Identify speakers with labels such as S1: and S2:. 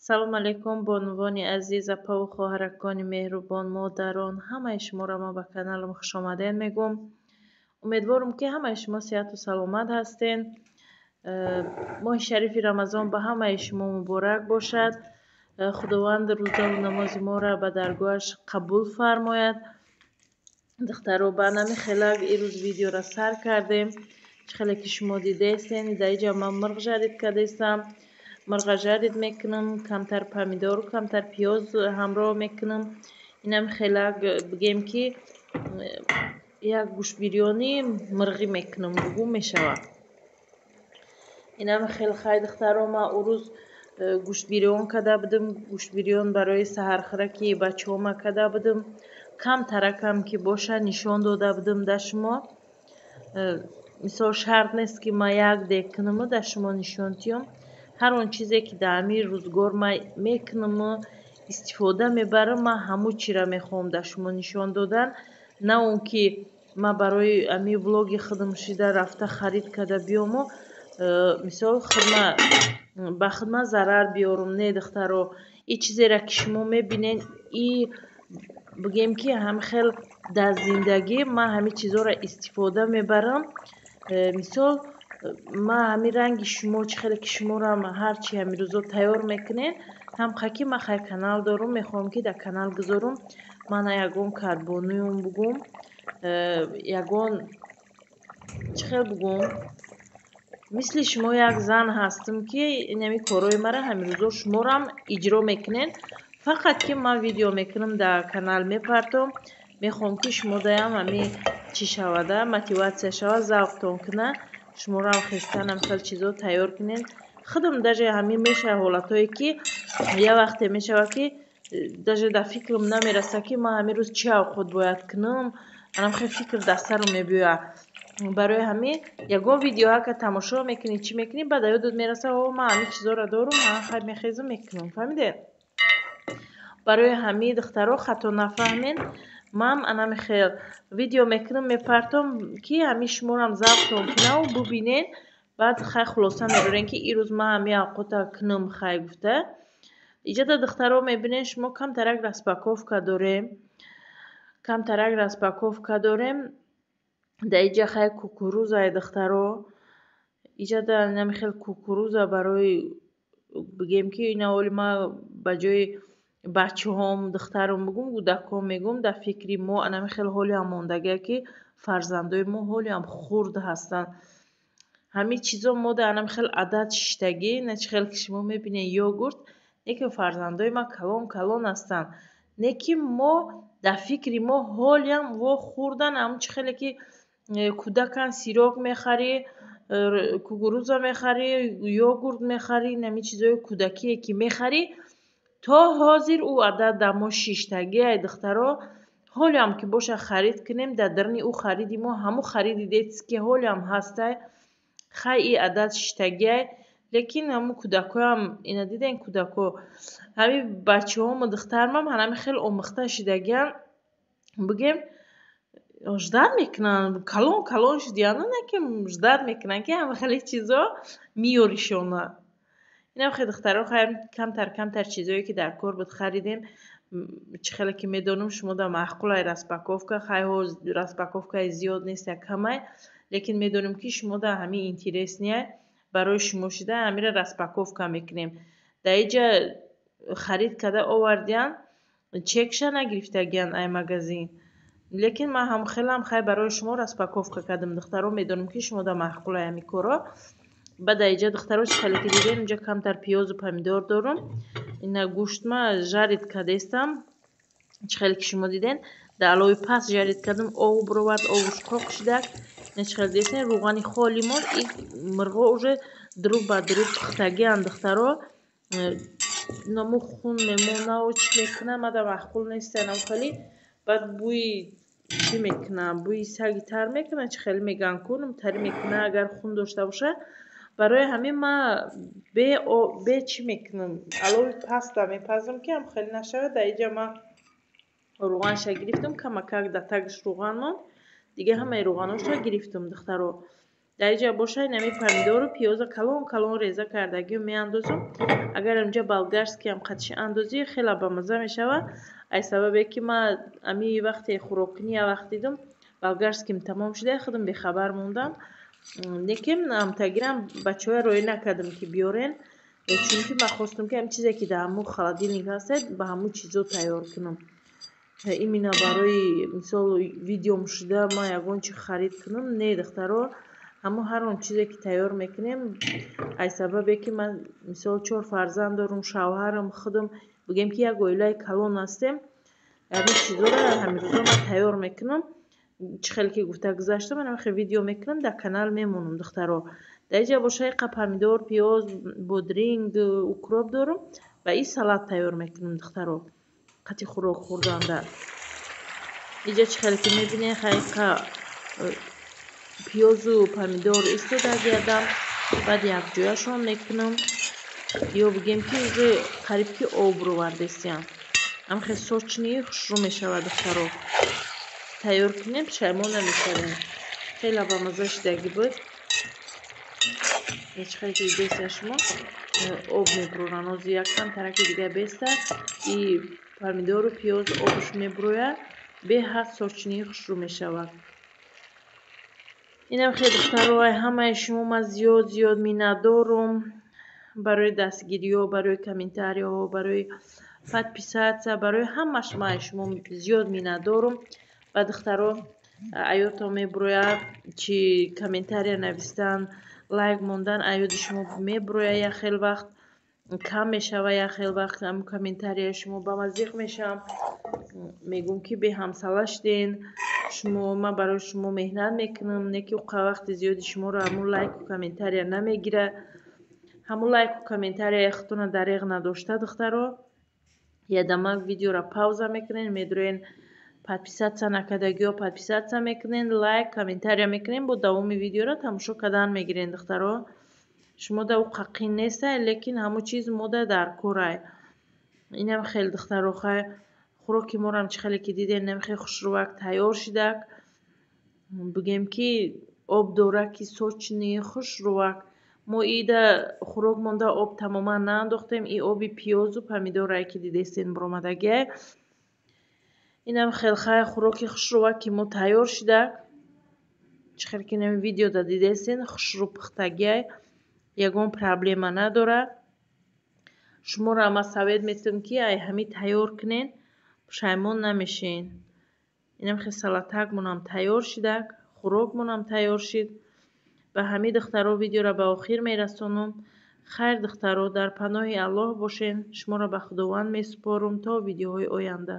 S1: Салом алейкум, бонувони азиз, апаву хоҳаракони меҳрубон, модарон, ҳамаи шуморо ман ба каналам хушомадед мегӯм. Умедворам, ки ҳамаи шумо сиҳату саломат ҳастен. Моҳи шарифи Рамазон ба ҳамаи шумо муборак бошад. Худованд рӯзаву намози моро ба даргоҳаш қабул фармояд. Духтаро, ба нами хелак ирӯз видеоро сар кардем. Чӣ хеле ки шумо дидаестен, дар иҷа ман мирғ жарид кардаистам. Мирға жарид мекунам, камтар помидору камтар пиёз ҳамроҳ мекунам. Инам хелак, бигем ки, як гӯштбирёни мирғӣ мекунам, бугӯ мешавад. Инам хел. Хай, духтаро, ман урӯз гӯштбирён карда будам. Гӯштбирён барои саҳархӯраки бачаҳома карда будам. Камтаракам ки боша, нишон дода будам дар шумо. Мисол, шарт нест, ки ман як дег кунаму дар шумо нишон диҳам. Ҳар он чизе ки дар ҳамин рӯзгор ман мекунаму истифода мебарам, ман ҳамун чиро мехоҳам дар шумо нишон додан, на он ки ман барои ҳамин влоги худам шида рафта харид карда биёму мисол, худма ба худма зарар биёрам. Не, духтаро, и чизеро ки шумо мебинед, и бигем ки ҳам хел дар зиндагӣ ман ҳамин чизҳоро истифода мебарам. Мисол, ман ҳамин ранги шумо, чӣ хеле ки шуморам ҳарчи ҳамин рӯзо тайёр мекунед, ҳам ки ман хай канал дорум, мехоҳам, ки дар канал гузорум. Ман ягон карбонуюм, бугум, ягон чӣ хел бугум, мисли шумо як зан ҳастам, ки инами корҳои мара ҳамин рӯзо шуморам иҷро мекунед. Фақат ки ман видео мекунам, дар канал мепартом. Мехоҳам, ки шумо даям ҳамин чӣ шавада, мотиватсия шавад, завқтон кунад, шуморам хестанам хел чизо тайёр кунед. Худам даже ҳамин мешавад ҳолатҳое, ки як вақте мешавад, ки даже дар фикрам намерасад, ки ман ҳамин рӯз чӣ авқот бояд кунам. Анам хел фикр дар сарам мебиёяд. Барои ҳамин ягон видеоҳака тамошо мекунӣ, чӣ мекунӣ, баъд ёдат мерасад: о, ман ҳамин чизоро дорум, ман хай мехезам, мекунам. Фаҳмидед? Барои ҳамин, духтаро, хато нафаҳмед, ман анами хел видео мекунам, мепартом, ки ҳамин шуморам завқтон кунаву бубинед. Баъд хай хулоса мебарем, ки ирӯз ман ҳамин авқота кунам, хай гуфта. Иҷода, духтаро, мебинед шумо, камтарак распаковка дорем, камтарак распаковка дорем. Дар иҷа хай кукуруза, духтаро, иҷода инами хел кукуруза барои, бигем ки, ина оли ма ба ҷои бачаҳом, духтарам бугум, кӯдакҳом мегӯм. Дар фикри мо анами хел ҳолиам мондагия, ки фарзандои мо ҳолиам хурд ҳастанд. Ҳамин чизо мо дар анами хел адад шиштагӣ. На, чӣ хел ки шумо мебинед, йогурт не, ки фарзандои ман калон калон ҳастанд, не ки мо дар фикри мо ҳолиам во хурдан. Ҳамн чӣ хеле ки кӯдакан, сирок мехарӣ, кукуруза мехарӣ, йогурт мехарӣ, инами чизои кӯдакие ки мехарӣ, то ҳозир ӯ адад дар мо шиштагиай. Духтаро, ҳолиам ки боша, харид кунем, дар даруни ӯ хариди мо ҳамун хариди детский ҳолиам ҳастай. Хай, и адад шиштагиай, лекин ҳамун кӯдакҳоям ина дидем, кӯдакҳо, ҳамин бачаҳому духтармам ҳанами хеле омӯхта шидагиан, бигем, ждать мекунанд. Калон калон шудияну, не ки ждать мекунанд, ки ҳама хеле чизо меёришона. Инам хел, духтаро, хай камтар камтар чизое ки дар кор буд, харидем. Чӣ хеле ки медонам, шумо дар маъқулай распаковка. Хай, распаковкаи зиёд нест, як камай, лекин медонем, ки шумо дар ҳамин интересный барои шумо шида ҳамира распаковка мекунем. Дар иҷа харид карда овардиян, чекша нагирифтагиян ай магазин, лекин ман ҳам хелам хай барои шумо распаковка кардам. Духтаро, медонам, ки шумо дар маъқулай ҳамин корро. Баъд дар иҷа, духтаро, чӣ хеле ки дидем, инҷа камтар пиёзу помидор дорум. Ина гӯштма жарид кардестам. Чӣ хеле ки шумо диден, дар алови паст жарид кардам, об бировард, обуш қоқ шидак. Ина чӣ хеле дидестен, рӯғани холи монд. И мирғо уже дуруб ба дуруб пухтагианд, духтаро. Намо хун мемонаву чӣ мекунам, мада маъқул нестанам хеле. Баъд бӯи чӣ мекунам, бӯи саги тар мекунад, чӣ хеле мегӯянд ку, тари мекунад, агар хун дошта бошад. Барои ҳамин ман бе чӣ мекунам, алови паста мепазам, ки ҳам хеле нашавад. Дар иҷа ман рӯғанша гирифтам, камакак дар тагаш рӯған монд, дигар ҳамаи рӯғаношро гирифтам, духтаро. Дар инҷа боша инами помидору пиёза калон калон реза кардагиро меандозам. Агар инҷа болгарский ҳам қатиши андозӣ, хеле бамаза мешавад. Ай сабабе ки ман ами вақте хӯроккунӣ як вақт дидам, болгарский м тамом шуда, худам бехабар мондам. Лекин амтагирам бачаҳоя роӣ накардам, ки биёрен, чунки ман хостам, ки ҳам чизе ки дар ҳамун холодильник ҳастед, ба ҳамун чизо тайёр кунам. Именно барои мисол видеом шуда, ман ягон чи харид кунам, не, духтаро, ҳамун ҳар он чизе ки тайёр мекунем. Ай сабабе ки ман мисол чор фарзанд дорум, шавҳарам, худам, бигем ки як оилаи калон ҳастем, ҳамин чизоро ҳамин рӯзо ман тайёр мекунам. Чӣ хеле ки гуфта гузаштам, ман ҳамин видео мекунам, дар канал мемонам, духтаро. Дар инҷа боша иқа помидор, пиёз, бодринг, укроп дорум ва и салат тайёр мекунам, духтаро, қати хӯрок хӯрданда. Инҷа чӣ хеле ки мебинед, иқа пиёзу помидор истода гардам, баъд якҷояшон мекунам, ё бигем ки уже қариб ки об ровардестиям. Ҳамхел сочный, хушрӯ мешавад, духтаро. Тайёр кунем, пушаймон намешавем. Хеле бамаза шидагӣ буд. Чӣ хеле ки дидестия шумо, об мебуроранд. Ҳозир якам тараки дига беста, и помидору пиёз обш мебурояд, беҳад сочный, хушрӯ мешавад. Инам хеле, духтаро, ҳамаи шумо ман зиёд зиёд миннатдорум барои дастгириҳо, барои комментарий ҳо, барои подписаться, барои ҳамаш ман шумо зиёд миннатдорум. Ба духтаро, аёдтон мебурояд, чи комментария навистан, лайк мондан аёди шумо мебурояд, як хел вақт кам мешава, як хел вақт ҳам комментария и шумо ба ман зиқ мешавам. Мегӯм, ки беҳамсала шуден шумо, ман барои шумо меҳнат мекунам, не ки уқа вақти зиёди шуморо ҳамун лайку комментария намегирад. Ҳамун лайку комментария и худтонро дареғ надошта, духтаро, ядамак видеоро пауза мекунен, медурен, подписаться накардагиҳо подписаться мекунен, лайк, комментария мекунен, бо давоми видеоро тамошо кардан мегирен. Духтаро, шумо да уқа қин нестай, лекин ҳамун чиз мода дар корай. Инам хеле, духтаро, хай, хӯроки морам чӣ хеле ки дидем, инам хеле хушрӯвак тайёр шидак. Бигем ки об дора, ки сочный, хушрӯвак. Мо ида хӯрок монда об тамоман наандохтем, и оби пиёзу помидорае ки дидестен буромадагиай. Инам хел, хай, хӯроки хушрӯвак ки мо тайёр шидак. Чӣ хел ки инами видеода дидестен, хушрӯ пухтагиай, ягон проблема надорад. Шуморо ман совет метавам, ки ай ҳамин тайёр кунен, пушаймон намешен. Инам хел салатакмонам тайёр шидак, хӯрокмонам тайёр шид. Ба ҳамин, духтаро, видеоро ба охир мерасонам. Хайр, духтаро, дар паноҳи Аллоҳ бошен. Шуморо ба Худованд месупорам то видеоҳои оянда.